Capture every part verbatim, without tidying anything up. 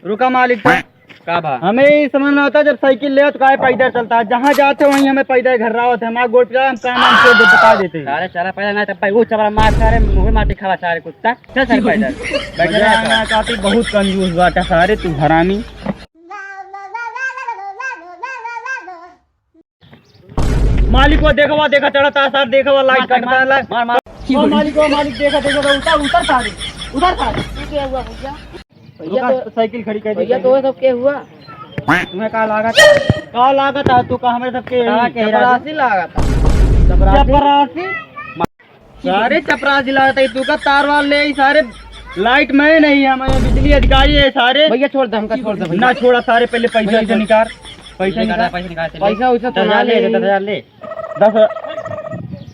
रुका मालिक, तो का बा? हमें ये समझ में आता, जब साइकिल ले तो काहे पैदल चलता है? जहाँ जाते वहीं हमें पैदल घर आवत है, हमारा गोड़ पिला, हम काम वाम छोड़ दे, बता देते हैं। अरे चला पहले, ना तब भाई वो चपरा मार सारे मुँह माटी खावा सारे कुत्ता। चल सारे पैदल। बैठे मजा रहा आना था। चाहती, बहुत कंजूस बाटा सारे तू हरामी। मालिक वो देखो, वो देखा चढ़ता है सार, देखो वो लाइट मार, कटता है, मार, लाइट। मार, मार। ओ मालिक, ओ मालिक, देखा, देखा, उतर, उतर सारे, उतर सारे। तू क्या हुआ भैया? भैया रुका, तो, साइकिल खड़ी कर दी भैया पहले। तो वो सब क्या हुआ? तुम्हें का लागत है? का लागत है? तू का हमारे सबके का कह रहा है? चपरासी लागत है। चपरासी? चपरासी? सारे चपरासी लागत है, तू का तार वार ले, ई सारे लाइट मैन है, हमारे बिजली अधिकारी है सारे। भैया छोड़ दे, हमका छोड़ दे भैया। ना छोड़ा सारे, पहले पैसा भैया वैसा छोड़। निकाल, पैसा निकाल, निकाल। पैसा निकाल, पैसा वैसा तो दस हजार ना ले, ले। दस हजार ले। दस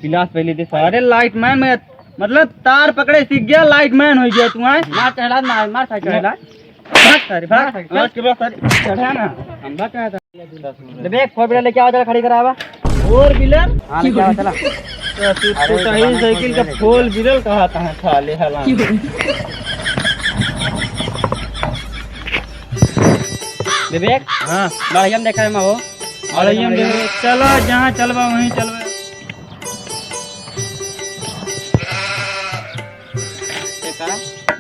गिलास पहले दे सारे लाइट मैन, मैं मतलब तार पकड़े सीख गया, लाइट मैन हो गया तू, हैं? मार चढ़ा, मार, मार साइकिल चढ़ा। भाग सारे, भाग। भाग, भाग, चढ़ा ना। हम भाग कहाँ था? ले बे, एक फोर व्हीलर लेके आओ, जरा खड़ी करावा। फोर व्हीलर? हाँ, लेके आओ, चला। तो तू अरे, तो सही जमाना साइकिल का फोर व्हीलर है। फोर व्हीलर कहा था, खा ले हला। विवेक? हाँ। बढ़िया में देखा है, मैं हो। बढ़िया में देखा। चला, जहाँ चलबा, वहीं चलबा।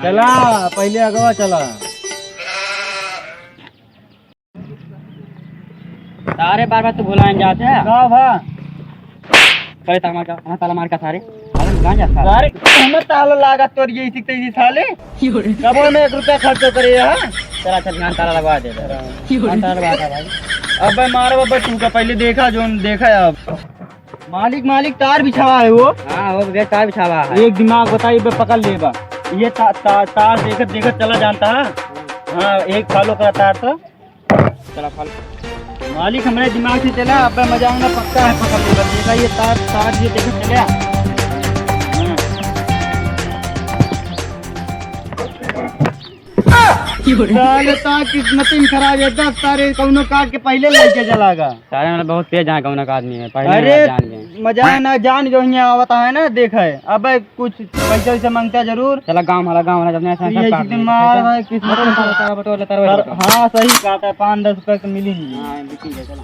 चला, पहले अगवा चला। सारे बार बार तो भुलाए जाते हैं। का भा? करे ताला मार का, हाँ, ताला मार का सारे। अरे, भुलाए जाता है। अरे, हमें ताला लागा तोर ये इसी तेजी साले। कबो में एक रुपया खर्च करे यहाँ। चला, चल, यहाँ ताला लगवा दे। यहाँ ताला लगवा दे भाई। अबे मारो, अबे तू का पहले देखा, जो देखा है अब। मालिक, मालिक, तार बिछावा है वो। हाँ, वो भैया तार बिछावा है। एक दिमाग बताई, बे पकड़ ले बा। ये ता-, ता-, तार देखत, देखत चला जानता है। हाँ, एक सालों का तार था। चला, फल। मालिक, हमरे दिमाग से चला, अब मजा आऊंगा, पक्का है, पकड़ ले बा। देखा ये तार, तार ये देखत चला। हाँ। साले ता किस्मत ही खराब है, दस तारे कौनो काट के पहले लेके चला गा। सारे मतलब बहुत तेज है, कौनो का आदमी है, पहले अरे, वाला जान गए। मजा ना जान जो यहाँ आवता है ना, देखे। अबे कुछ पैसा वैसा मांगता जरूर। चला गाँव वाला, गाँव वाला जब नहीं ऐसा ये काट जितने देंगे। मार भाई, किस्मत अरे, में बता, बता, बता, बता, बता, बता। हाँ, सही कहा था, पाँच दस रुपये तो मिलेंगे। हाँ, बिल्कुल है, चला।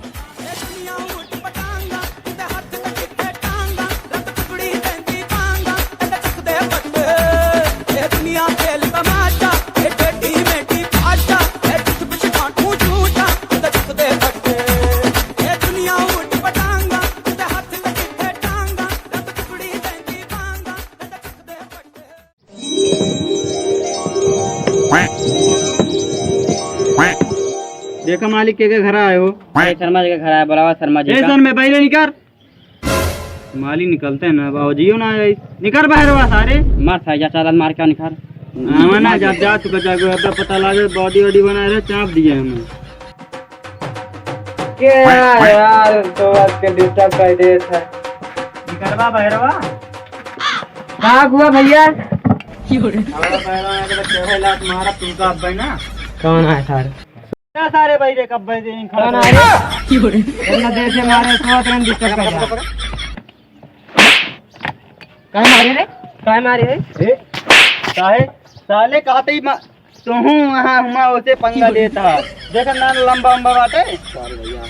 देखा मालिक के, के घर आए हो? ए, शर्मा जी के घर आए, बुलावा शर्मा जी ए, का। सर, मैं पहले निकर। मालिक निकलते हैं ना, बाबूजी ना आए। निकर बाहरवा सारे। मार साइजा चादर मार के निकर। हाँ, ना, जब जा चुका जागो, अब पता लागे बॉडी वॉडी बनाए रहे, चाप दिए हमें। के यार, तो आज के डिस्टर्ब कर देत है। निकरवा बहरवा। का हुआ भैया? हमारा बहरवा है, तो चढ़े लात मारा, तू का अब ना। कौन है सारे? क्या सारे भाई रे, कब भाई रे, कौन है रे? इतना देर से मारे, तो तुरंत डिस्टर्ब कर दिया। काहे मारे रे? काहे मारे रे? ए, काहे? साले कहते ही मा-, तोहू वहाँ हुमा उसे पंगा लेता। देखा ना लंबा लंबा बाटे। सॉरी भैया,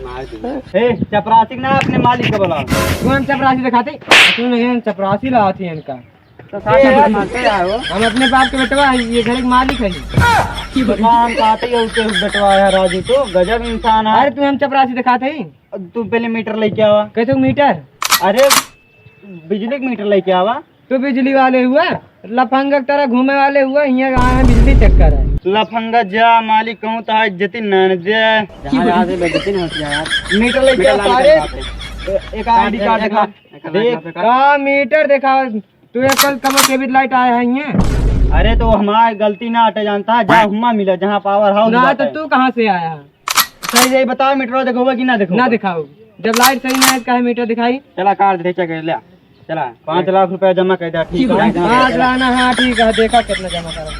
मार दिया। ए, चपरासी ना अपने मालिक के बुलाओ। तू हम चपरासी दिखाते? तू नहीं, हम चपरासी लाती है इनका। तो साथ में मारते आए हो। हम अपने बाप के बेटवा है, ये घर के मालिक है। भगवान कहते ही उसके बेटवा है राजू, तो गजब इंसान है। अरे तू हम चपरासी दिखाते ही। तू पहले मीटर लेके आवा। कैसे मीटर? अरे बिजली के मीटर लेके आवा। तू बिजली वाले हुआ, लफंगा की तरह घूमे वाले हुआ, हियाँ आए हैं बिजली चेक करे। लफंगा जा मालिक कहूँ तो आज जतिन ना दे। जहाँ जहाँ से बेइज्जती नहीं होती है यार। मीटर लेके आ मीटर लाने सारे। के साथ है। ए-, एक आईडी कार्ड दिखा। एक, एक, एक, देख। एक, एक। का मीटर दिखा? तू एक कल कब के भी लाइट आया है हियाँ? अरे तो हमारी गलती ना हटे जानता है, जा हुआ मिला जहाँ पावर हाउस ना बात तो है। तू कहाँ से आया है? सही सही बताओ, मीटर देखोगे कि ना देखोगे? ना दिखाओ। जब लाइट सही ना है, तो काहे मीटर दिखाई? चला, कार्ड दे, चेक कर ले। चला, पाँच लाख रुपया जमा कर दे, ठीक है? पाँच लाख ना, हाँ, ठीक है, देखा कितना जमा करा।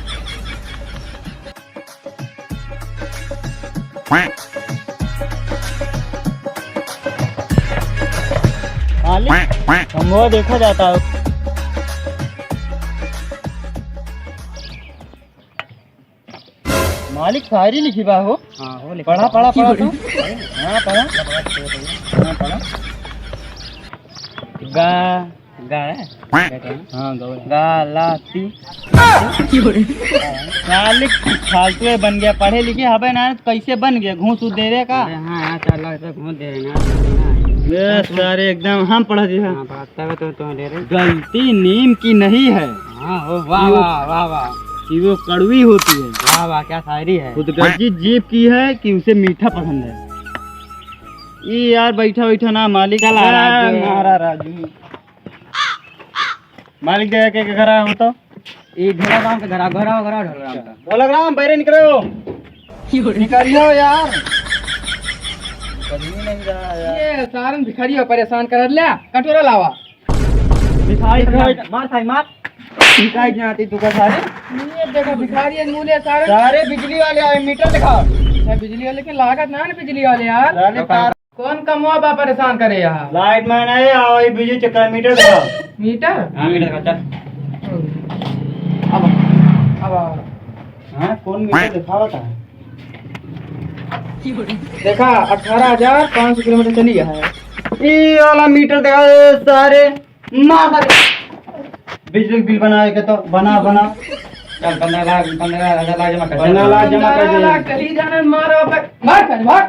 मालिक, हम वो देखा जाता है। मालिक, शायरी लिखी बा हो। हाँ, हो लिखी पढ़ा, बा। पढ़ा, पढ़ा तो। हाँ, पढ़ा। हाँ, पढ़ा। गा, गा है? हाँ, गा है। गालाती। मालिक, फालतू बन गया, पढ़े लिखे हबे ना, तो कैसे बन गया? घूस उस दे रहे का? अरे हाँ, हाँ, चार लाख रुपया घूस दे रहे ना। ये सारे एकदम हम पढ़ा जी, हाँ। हाँ, पढ़ा, तब तो, तो दे रहे। गलती नीम की नहीं है। हाँ, हो, वाह, कि वो, वाह, वाह, वाह। कि वो कड़वी होती है। वाह, वाह, क्या शायरी है। खुदगर्जी जीभ की है कि उसे मीठा पसंद है। ई यार, बैठा बैठा ना मालिक। चला ए, राजू। मारा राजू। मालिक दे के घर आया हो तो? ई ढोला राम के घर आ, घर आ, घर आ, ढोला राम का। ढोला राम, बाहर निकलो। निकलियो यार। निकल ही नहीं रहा यार। ये सारन भिखारी हो, परेशान कर ले, कटोरा लावा। भिखारी, भिखारी। मार भाई, मार। भिखारी जाती तू का सारे? ये देखो, भिखारी है, मूले सारे। सारे बिजली वाले आए, मीटर दिखाओ। अच्छा, बिजली वाले के लागत ना, ना बिजली वाले यार। साले तार। कौन कमवा बा परेशान करे यहाँ? लाइट मैन है, आओ, ये बिजली चक्कर, मीटर दिखाओ। मीटर? हाँ, मीटर का, चल। अब, अब आओ। हाँ, कौन मीटर दिखावत है? देखा, अठारह हजार पाँच सौ किलोमीटर चली है। ई वाला मीटर देखा, ए, सारे, मार सारे। बिजली बिल बनाए के तो बना, बना। चल, पन्द्रह लाख, पन्द्रह हजार लाख जमा कर। पन्द्रह लाख जमा कर दे। पन्द्रह लाख चली जाना, मार, मार, मार, मार।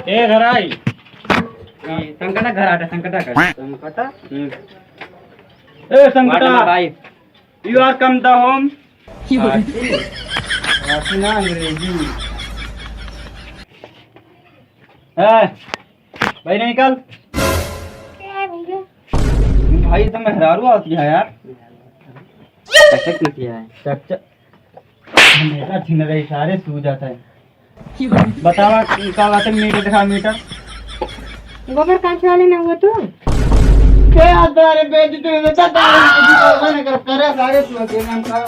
ए, घर आई। संकटा घर आटा, संकटा घर। संकटा? हम्म। ए, संकटा। वार्ड नंबर बाईस। You are come the home। फारसी, फारसी ना, अंग्रेजी। ए, भाई निकल। क्या है भैया? भाई तो मेहरारू आती है यार। चकचक निकली है। चकचक। हमेशा छिन रही सारे, सू जाता है। बतावा, का बात है, मीटर दिखा, मीटर। गोबर कांच वाले ना हुआ तू? क्या आता है रे, बेइज्जती हो जाता है, करे सारे तू अकेले हम का।